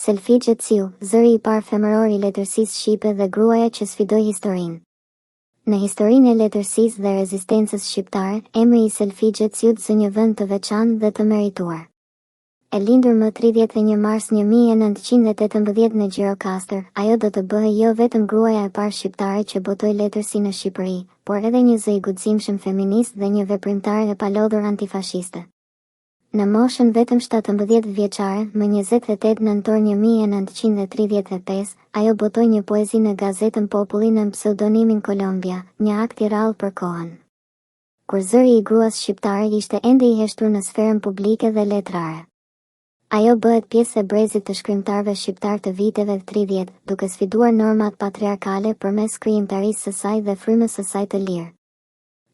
Selfixhe Ciu, zëri i parë femëror i letërsisë shqipe dhe gruaja që sfidoi historinë. Në historinë e letërsisë dhe rezistencës shqiptare, emri i Selfixhe Ciut zë një vend të veçantë dhe të merituar. E lindur më 31 mars 1918 në Gjirokastër, ajo do të bëhej jo vetëm gruaja e parë shqiptare që botoi letërsi në Shqipëri, por edhe një zë i guximshëm feminist dhe një veprimtare e palodhur antifashiste. Në moshën vetëm 17 vjeçare, më 28 nëntor 1935, ajo botoi një poezi në gazetën Populli nën pseudonimin Kolombia, një akt i rrallë për kohën. Kur zëri i gruas shqiptare ishte ende i heshtur në sferën publike dhe letrare. Ajo bëhet pjesë e brezit të shkrimtarëve shqiptarë të viteve 30, duke sfiduar normat patriarkale përmes krijimtarisë së saj dhe frymës së saj të lirë.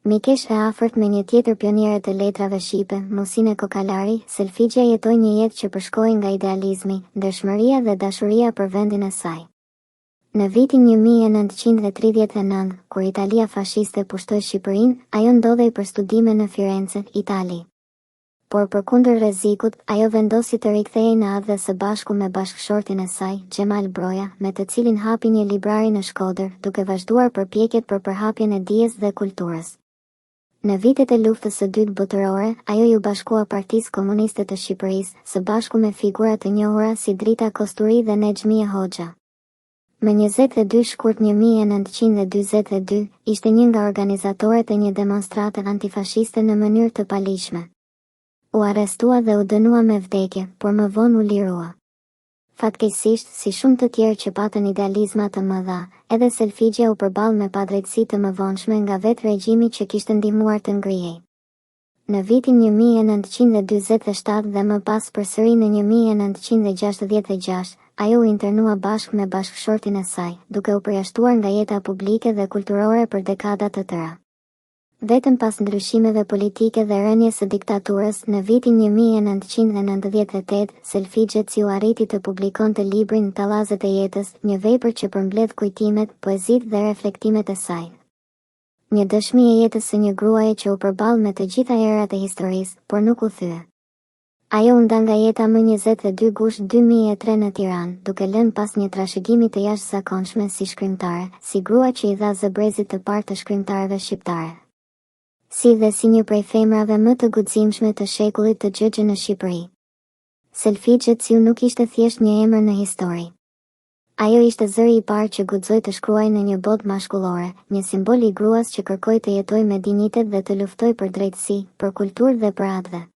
Mikeshë e afërt me një tjetër pioniere të letrave shqipe, Musine Kokalari, Selfixhja jetoi një jetë që përshkohej nga idealizmi, ndershmëria dhe dashuria për vendin e saj. Në vitin 1939, kur Italia fashiste pushtoi Shqipërinë, ajo ndodhej për studime në Firence, Itali. Por përkundër rrezikut, ajo vendosi të rikthehej në atdhe së bashku me bashkëshortin e saj, Xhemal Broja, me të cilin hapi një librari në Shkodër, duke vazhduar përpjekjet për përhapjen e dijes dhe kulturës. Në vitet e Luftës së Dytë Botërore, ajo iu bashkua Partisë Komuniste të Shqipërisë, së bashku me figura të njohura si Drita Kosturi dhe Nexhmije Hoxha. Më 22 shkurt 1942, ishte një nga organizatoret e një demonstrate antifashiste në mënyrë të paligjshme. U arrestua dhe u dënua me vdekje, por më vonë u lirua. Fatkeqësisht, si shumë të tjerë që patën idealizma të mëdha, edhe Selfixhja u përball me padrejtësi të mëvonshme nga vetë regjimi që kishte ndihmuar të ngrihej. Në vitin 1947 dhe më pas përsëri në 1966, ajo u internua bashkë me bashkëshortin e saj, duke u përjashtuar nga jeta publike dhe kulturore për dekada të tëra. Vetëm pas ndryshimeve politike dhe rënies së diktaturës në vitin 1998, Selfixhe Ciu arriti të publikonte librin Tallazet e jetës, një vepër që përmbledh kujtimet, poezitë dhe reflektimet e saj. Një dëshmi e jetës së një gruaje që u përball me të gjitha erërat e historisë, por nuk u thye. Ajo u nda nga jeta më 22 gusht 2003 në Tiranë, duke lënë pas një trashëgimi të jashtëzakonshme si shkrimtare, si grua që i dha zë brezit të parë të shkrimtarëve shqiptare. Si dhe si një prej femrave më të guximshme të shekullit të xx në Shqipëri. Selfixhe Ciu nuk ishte thjesht një emër në histori. Ajo ishte zëri i parë që guxoi të shkruajë në një botë mashkullore, një simbol i gruas që kërkoi të jetojë me dinjitet dhe të luftojë për drejtësi, për kulturë dhe për atdhe.